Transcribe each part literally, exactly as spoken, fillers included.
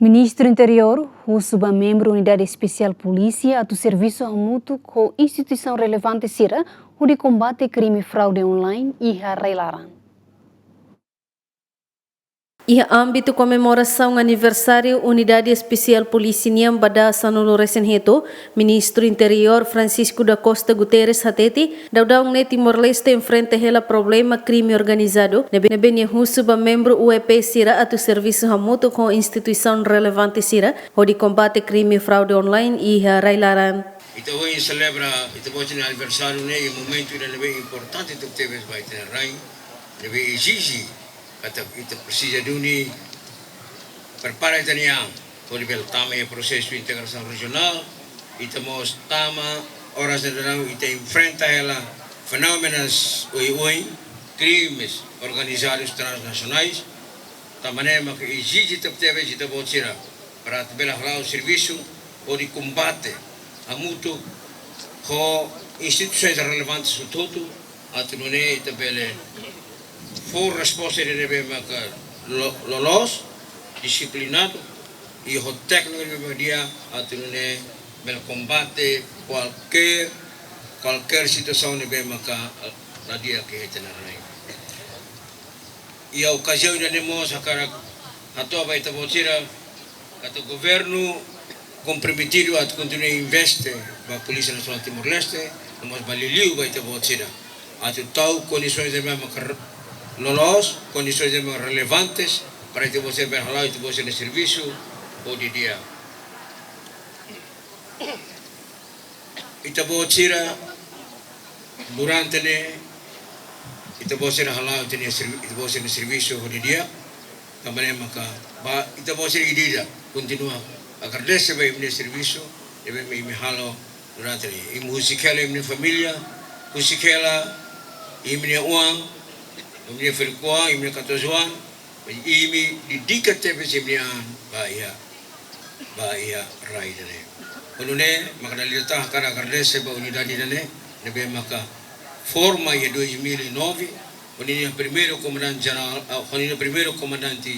Ministru Interiór husu ba membru Unidade Espesiál Polísia atu servisu hamutuk ho instituisaun relevante sira hodi kombate krime fraude online iha rai-laran. Iha ámbitu komemorasaun aniversáriu Unidade Espesiál Polísia nian ba dala sanulu-resin-hitu, Ministru Interiór Francisco da Costa Guterres hateten, daudaun ne'e Timor-Leste enfrenta hela problema krime organizadu, ne'ebé, ne'ebé nia husu ba membru U E P sira atu servisu hamutuk ho instituisaun relevante sira hodi kombate krime fraude online iha rai-laran. Ita ohin selebra ita-boot nia aniversáriu ne'e iha momentu ida ne'ebé importante tebetebes ba ita-nia rain, ne'ebé ezije katak ita presiza duni prepara ita-nia an hodi bele tama iha prosesu integrasaun rejionál, ita mós tama oras ne'e daudaun ita enfrenta hela fenómenus oioin, krimes organizadus transnasionais, tanba ne'e maka ezije tebetebes ita-boot sira para atu bele hala'o servisu hodi kombate hamutuk ho instituisoens relevantes hotu-hotu, atu nune'e ita bele fó resposta ida ne'ebé maka lo-, loloos, disiplinadu, i ho téknika ne'ebé di'ak, atu nune'e bele kombate kualkér, kualkér situasaun ne'ebé maka la di'ak iha ita-nia rain. Iha okaziaun ida-ne'e mós hakarak hato'o ba ita-boot sira katak governu komprometidu atu kontinua investe ba Polísia Nasionál Timor-Leste, no mós ba liuliu ba ita-boot sira, atu tau kondisoens ne'ebé maka loloos, kondisoens ne'ebé maka relevantes, para ita-boot sira bele hala'o ita-boot sira-nia servisu ho di'ak. Ita-boot sira durante ne'e, ita-boot sira hala'o ita-nia servi-, ita-boot sira-nia servisu ho di'ak, tanba ne'e maka ba ita-boot sira ida-idak kontinua agradese ba imi-nia servisu ne'ebé imi halo durante ne'e. Imi husik hela imi-nia família, husik hela imi-nia oan, imi-nia ferik-oan, imi-nia katuas-oan, imi dedika tebes imi-nia an ba iha, ba iha rai ida-ne'e. Ho nune'e maka dala ida tan hakarak agradese ba unidade ida-ne'e, ne'ebé maka forma iha dois mil e nove, ho ninia primeiru komandante jerál, ah, ho ninia primeiru komandante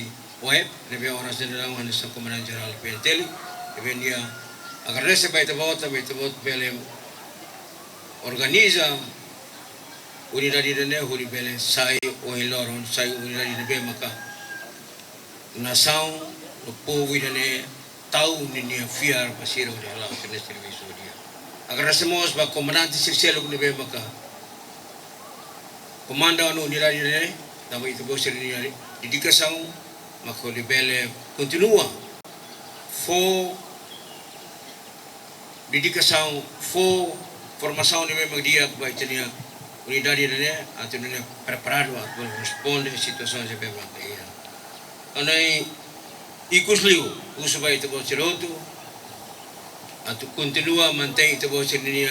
O E P, ne'ebé oras ne'e daudaun hanesan komandante jerál P N T L, ne'ebé nia agradese ba ita-boot, ba ita-boot bele organiza unidade ida-ne'e hodi bele sai ohin loron, sai unidade ne'ebé maka nasaun no povu ida-ne'e tau ninia fiar ba sira hodi hala'o sira-nia servisu ho di'ak. Agradese mós ba komandante sira seluk ne'ebé maka komanda ona unidade ne'e, tanba ita-boot sira-nia dedikasaun maka hodi bele kontinua fó dedikasaun, fó formasaun ne'ebé maka di'ak ba ita-nia unidade ne'e, atu nune'e preparadu atu responde situasaun ne'ebé maka iha. Ha'u-nia ikus liu husu ba ita-boot sira hotu atu kontinua mantein ita-boot sira-nia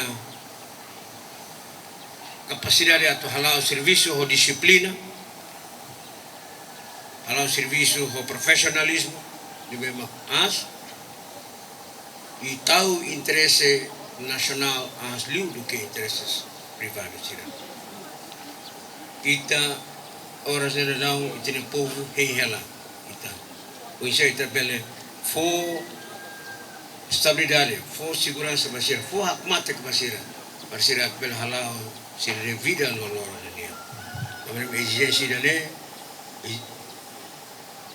kapasidade atu hala'o servisu ho dixiplina, hala'o servisu ho profisionalizmu ne'ebé maka aas, i tau interese nasionál aas liu duké interese privadu sira. Ita oras ne'e daudaun ita-nia povu hein hela ita. Oinsá ita bele fó estabilidade, fó seguransa ba sira, fó hakmatek ba sira, para sira bele hala'o sira-nia vida loroloron nian. Tanba ezijénsia ida-ne'e, i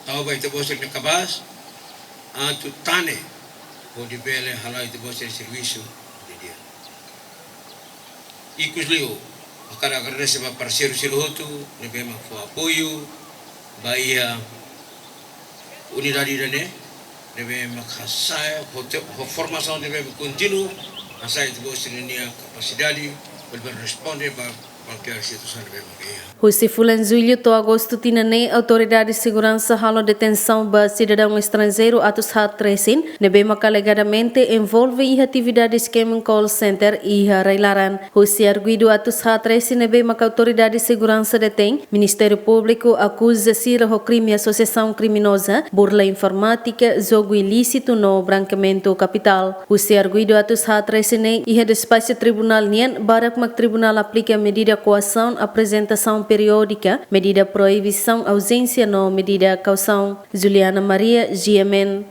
tau ba ita-boot sira-nia kabaas atu tane hodi bele hala'o ita-boot sira-nia servisu di'ak. Ikus liu, hakarak agradese ba parseiru sira hotu ne'ebé maka fó apoiu ba iha unidade ida-ne'e, ne'ebé maka hasa'e ho te-, ho formasaun ne'ebé maka kontinu, hasa'e ita-boot sira-nia kapasidade hodi bele responde ba kualkér situasaun ne'ebé maka iha. Husi fulan Jullu to'o Agostu tinan ne'e, Autoridade Seguransa halo detensaun ba sidadaun estranjeiru atus haat resin, ne'ebé maka alegadamente envolve iha atividade eskema call center iha rai-laran. Husi arguidu atus haat resin ne'ebé maka Autoridade Seguransa detein, Ministériu Públiku akuza sira ho krime asosiasaun kriminoza, burla informátika, jogu ilísitu no brankeamentu kapitál. Husi arguidu atus haat resin ne'e, iha despaxu tribunál nian, barak mak tribunál aplika medida koasaun, aprezentasaun periódika, medida proibisaun auzénsia no medida kausaun. Juliana Maria, G M N.